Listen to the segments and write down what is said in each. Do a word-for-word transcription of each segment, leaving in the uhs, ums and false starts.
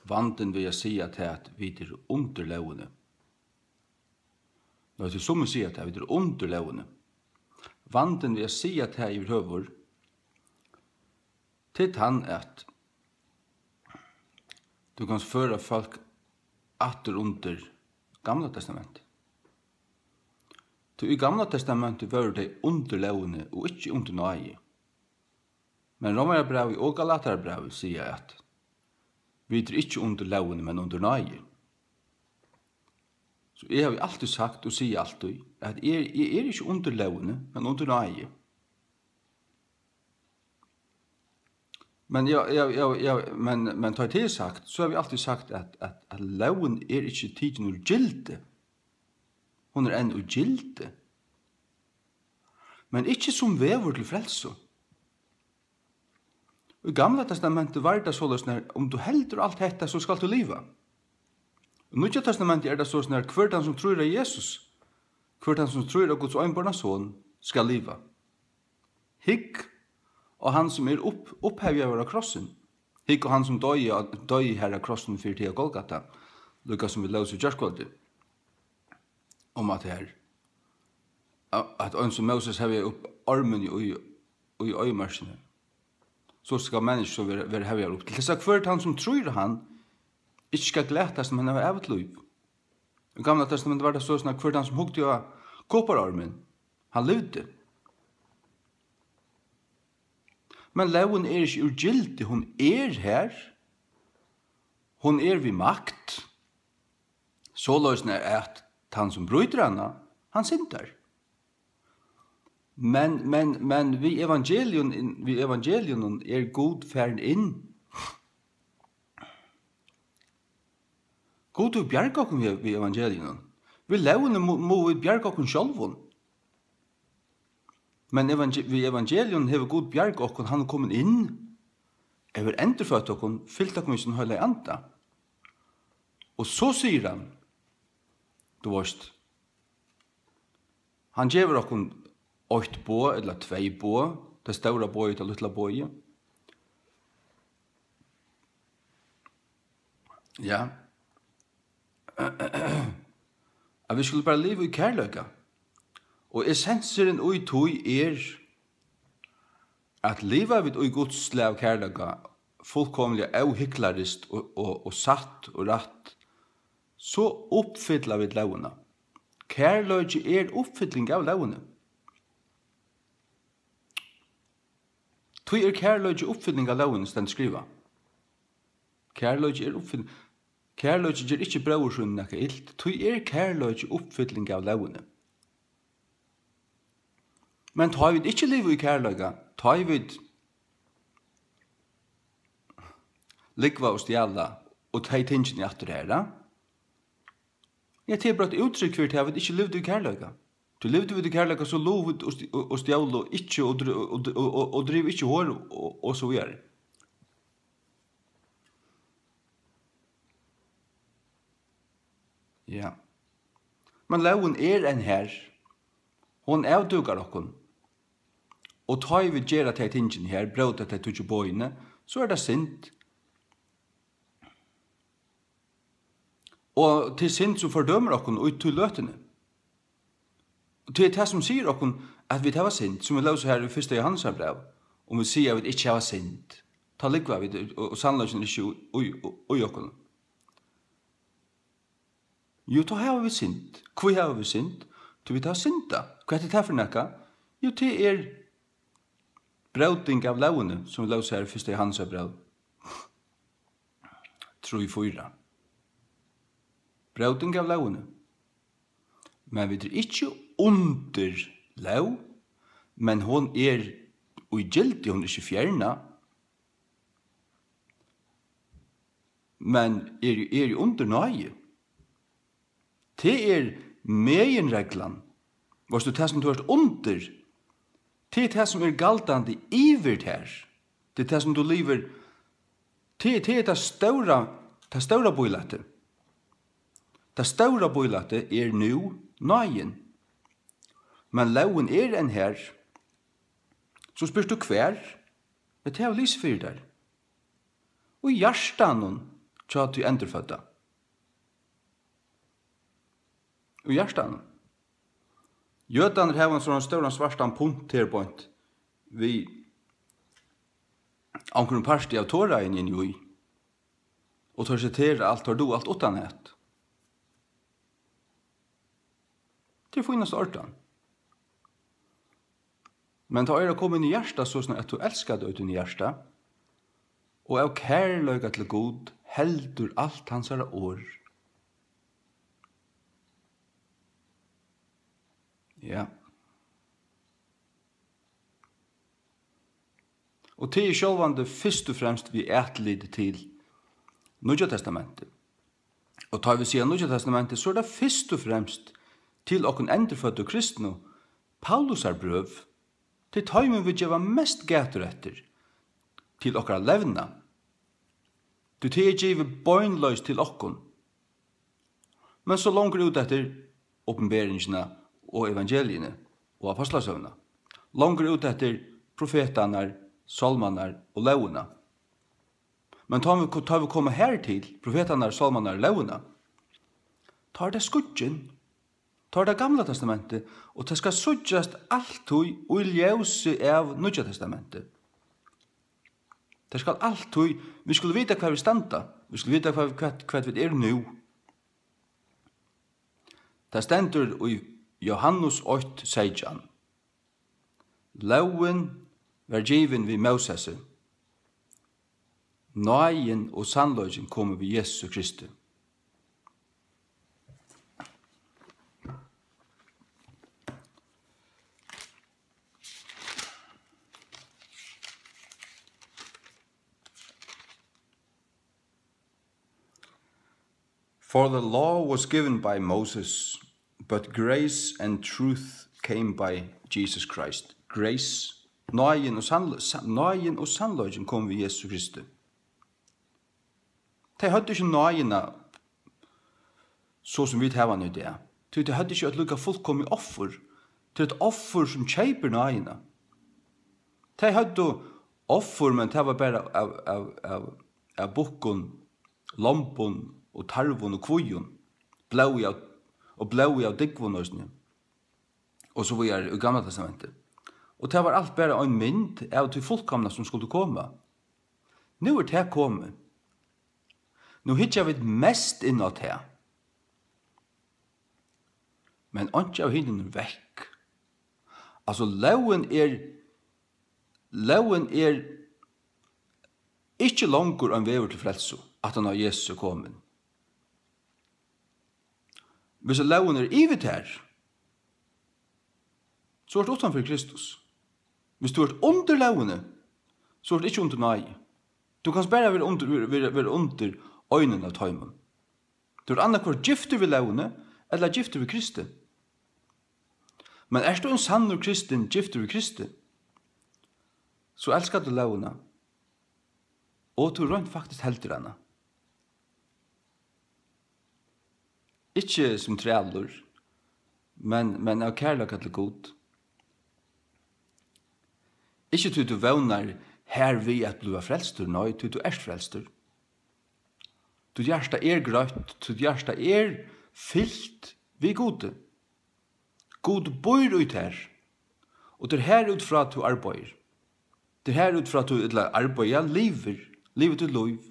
Vandin við at siga tað, at vit eru undir lógini. Nei, tí summi siga tað, at vit eru undir lógini. Vandin við at siga tað yvirhøvur, tað er tann, at tú kanst føra fólk aftur undir Gamla Testamentið. Tí í Gamla Testamentið vóru tey undir lógini og ikki undir náði. Men Rómarabrævið og Galatarabrævið siga, at vit eru ikki undir lógini, men undir náði. So eg havi altíð sagt og sigi altíð, at eg, eg eri ikki undir lógini, men undir náði. Men, ja, ja, ja, ja, men, men tá tað er sagt, so havi eg altíð sagt, at, at, at lógin er ikki tikin úr gildi. Hon er enn í gildi, men ikki sum vegur til frelsu. Í Gamla Testamentet var tað soleiðis, nær um tú heldur alt hetta, so skalt tú liva. Í Nýggja Testamentet er tað soleiðis, nær hvør tann, sum trýr á Jesus, hvør tann, sum trýr á Guds einborna Son, skal liva. Hygg á hann, sum er upp, upphevjaður á krossin. Hygg á hann, sum doyði, doyði har á krossin fyri teg á Golgata, líka sum vit lósu í gjárkvøldið, um at her, at eins og Móses hevði upp ormin í, í oyðimørkini, so skal menniskja so vera, vera hevjaður upp, til tess at hvør tann, sum trýr á hann, ikki skal glatast, men hava evigt lív. Í Gamla Testamentet var tað soleiðis, at hvør tann, sum hugdi á koparormin, hann livdi. Men lógin er ikki úr gildi, hon er har. Hon er við makt. Soleiðis er, at tann, sum brýtur hana, hann syndar. Men, men, men við evangelium, við evangelium er Gud farin inn. Gud hevur bjargað okkum við, við evangelium. Við lógini mu-, mugu vit bjarga okkum sjálvum. Men evangel-, við evangelium hevur Gud bjargað okkum, hann er komin inn, hevur endurføtt okkum, fylt okkum við sín heilaga anda. Og so sigur hann, tú veist, hann gevur okkum eitt boð ella tvey boð, tað stóra boðið, tað lítla boðið. Ja. At vit skulu bara liva í kærleika. Og essensurin í tí er, at liva vit í Guds slag kærleika, fullkomiliga óhyklariskt og, og, og satt og rætt, so uppfylla vit lógina. Kærleiki er uppfylling av lógini. Tí er kærleiki uppfylling av lógini, stendur skrivað. Kærleiki er uppfyll-, kærleiki ger ikki bróður sínum nakað ilt, tí er kærleiki uppfylling av lógini. Men tá ið vit ikki liva í kærleika, tá ið vit lúgva og stjala og tey tingini aftur har, ja, tað er bara eitt úttrykk fyri tað, at vit ikki livdu í kærleika. Tí livdu vit í kærleika, so lugu vit og st-, og, og stjólu ikki og dri-, og, og, og, og, og drivu ikki hor og, og so víðari. Ja. Men lógin er enn har. Hon avdúkar okkum. Og tá ið vit gera tey tingini her, bróta tey tíggju boðini, so er tað synd. Og tað er synd, sum fordømir okkum í tí løtuni. Og tað er tað, sum sigur okkum, at vit hava synd, sum vit lósu her í fyrsta Jóhannesarbræv, um vit siga, at vit ikki hava synd, tá lúgva vit, og, og sannleikin er ikki í, í, í okkum. Jú, tá hava vit synd. Hví hava vit synd? Tí vit hava syndað. Hvat er tað fyri nakað? Jú, tað er bróting av lógini, sum vit lósu her í fyrsta Jóhannesarbræv trý fýra. Bróting av lógini. Men vit eru ikki undir lóg, men hon er í gildi, hon er ikki fjernað. Men eru, eru undir náði. Tað er meginreglan. Veitst tú, tað sum tú ert undir, tað er tað sum er galdandi yvir tær. Tað er tað sum tú livir. Tað, tað er tað stóra, tað stóra bílætið. Tað stóra bílætið er nú náðin. Men lógin er enn har. So spyrt tú hvar? Ja, tað havi eg lisið fyri tær. Í hjartanum hjá tí endurfødda. Í hjartanum. Jødarnir hava ein sånn stóran svartan punt her beint við onkrum parti av Torahin inn í, og teir sitera alt, teir duga alt uttanat. Tað er fínasta ordan. Men tá er at koma inn í hjartað, so at tú elskar tað í tínum hjarta, og av kærleika til Gud heldur alt hansara orð. Ja. Og tað er sjálvandi fyrst og fremst við atliti til Nýggja Testamentið. Og tá vit siga Nýggja Testamentið, so er tað fyrst og fremst til okkum endurføddu kristnu, Paulusar brøv, til teimum vit geva mest gætur eftir, til okkara levna. Tí tað er givið beinleiðis til okkum. Men so longur út eftir opinberingina og evangeliini og apostlasøguna. Longur út eftir profetarnar, sálmarnar og lógina. Men tá vit, tá vit koma her til profetarnar, sálmarnar og lógina, tá er tað skuggin, tá er tað Gamla Testamentið, og tað skal síggjast altíð í ljósi av Nýggja Testamentið. Tað skal altíð, vit skulu vita, hvar vit standa. Vit skulu vita, hvat, hvat, hvat vit eru nú. Tað stendur í Jóhannes eitt seytjan: Lógin var givin við Mósesi, náðin og sannleikin komu við Jesu Kristi. For the law was given by Moses, but grace and truth came by Jesus Christ. Grace, náðin og sannle-, sa-, náðin og sannleikin kom við Jesu Kristi. Tey høvdu ikki náðina, so sum vit hava hana í dag. Tí tey høvdu ikki eitt líka fullkomið offur. Tað er eitt offur, sum keypir náðina. Tey høvdu offur, men tað var bara av, av, av, av bukkum, lombum og tarvum og kvígum. Blóði av, og blóði av dúgvum eisini. Og so víðari í Gamla Testamenti. Og tað var alt bara ein mynd av tí fullkomna, sum skuldi koma. Nú er tað komið. Nú hyggja vit mest inn á tað. Men einki av hinum er vekk. Altso, lógin er, lógin er ikki longur ein vegur til frelsu, aftan á Jesus er komin. Hvis lógin er yvir tær, so ert uttan fyri Kristus. Hvis tú ert undir lógini, so ert ikki undir náði. Tú kanst bara vera undir, vera, vera, vera undir einum av teimum. Tú ert annaðhvørt giftur við lógini, ella giftur við Kristi. Men ert tú ein sannur kristin, giftur við Kristi, so elskar tú lógina, og tú reint faktiskt heldur hana. Ikki sum trælur, men, men av kærleika til Gud. Ikki tí tú vónar hervið at bliva frelstur, nei, tí tú ert frelstur. Títt hjarta er greitt, títt hjarta er fylt við Gudi. Gud býr í tær, og tað er har út frá tú arbeiðir. Tað er har út frá tú ella arbeiða, livir, livir títt lív.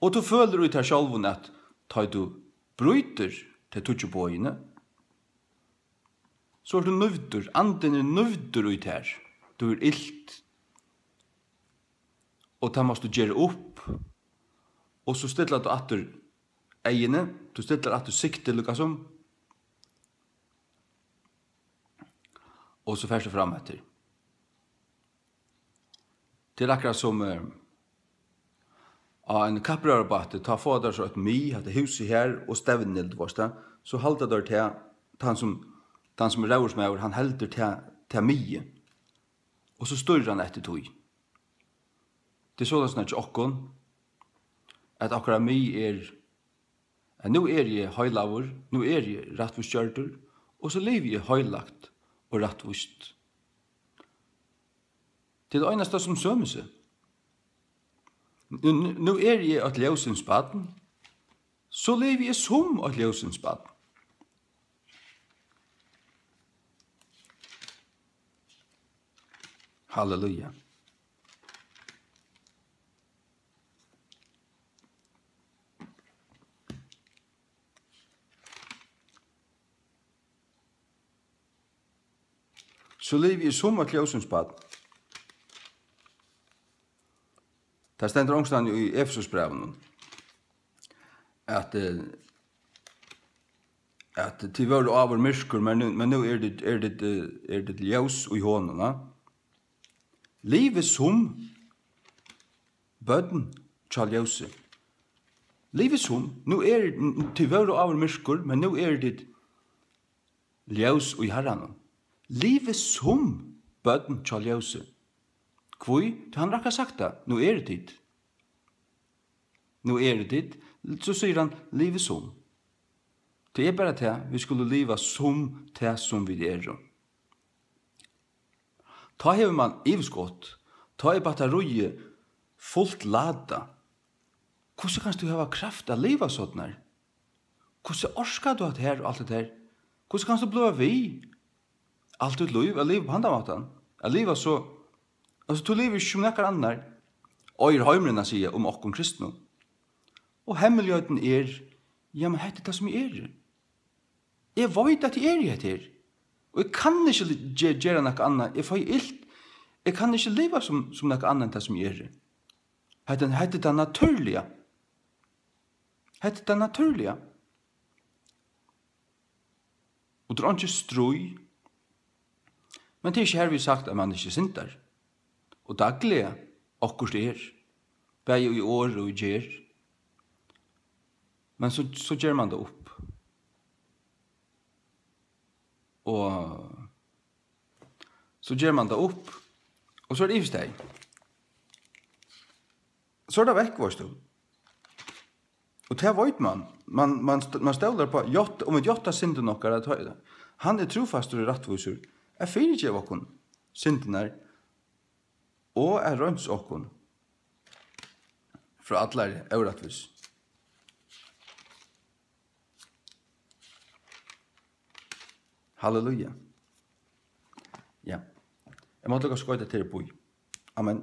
Og tú følir í tær sjálvum, at tá tú brýtur tey tíggju boðini, so ert tú nívdur, andin er nívdur í tær. Tú er ilt. Og tað mást tú gera upp. Og so stillar tú aftur eyguni, tú stillar aftur siktið líkasum. Og so fert tú fram eftir. Tað er akkurát sum, eh, á ein kappróðrarbáti, tá fáa teir so eitt mið, hetta húsið her, og stevnið, tú veitst tað, so halda teir tað, tann sum, tann sum er róðursmaður, hann heldur tað, tað miðið. Og so stýrir hann eftir tí. Tað er soleiðis hjá okkum, at okkara mið er, at nú eri eg heilagur, nú eri eg rættvísgjørdur, og so livi eg heilagt og rættvíst. Tað er tað einasta, sum sømir seg. Nú, nú, nú eri eg eitt ljósins barn, so livi eg sum eitt ljósins barn. Halleluja. So livi eg sum eitt ljósins barn. Tað stendur onkustaðni í Efesusbrævinum, at, eh, at tit vóru áður myrkur, men nú, men nú er tit, er tit, eh, er tit ljós í honum, ha? Livið sum børn hjá ljósi. Livið sum, nú er, tit vóru áður myrkur, men nú eru tit ljós í Harranum. Livið sum børn hjá ljósi. Hví? Tí hann rakar sagt tað, nú eru tit. Nú eru tit, so sigur hann, livið sum. Tað er bara tað, vit skulu liva sum tað, sum vit eru. Tá hevur mann yvirskot, tá er battaríið fult ladað. Hvussu kanst tú hava kraft at liva sovorðnar? Hvussu orkar tú hatta her og alt hetta her? Hvussu kanst tú blíva við alt títt lív at liva upp á handan mátan? At liva so, altso, tú livir ikki sum nakar annar, eigur heimurin at siga um okkum kristnu. Og hemmeligheiten er, jamen, hetta er tað, sum eg eri. Eg veit, at eg eri hetta her. Og eg kann ikki li-, ge-, gera nakað annað. Eg fái ilt. Eg kann ikki liva sum, sum nakað annað enn tað, sum eg eri. Hetta, hetta er tað natúrliga. Hetta er tað natúrliga. Og tað er einki stríð. Men tað er ikki hervið sagt, at mann ikki syndar. Og dagliga okkurt er, bæði í orð og í gerð. Men so, so ger mann tað upp. Og so ger mann tað upp, og so er tað yvirstaðið. So er tað vekk, veitst tú. Og tað veit mann. Mann, mann st-, mann stólar upp á, játt-, um vit játta syndina okkara, tá, hann er trúfastur og rættvísur at fyrigeva okkum syndirnar og at reinsa okkum frá allari órættvísi. Halleluja. Ja. Eg mátti líka skoyta tær uppí. Amen.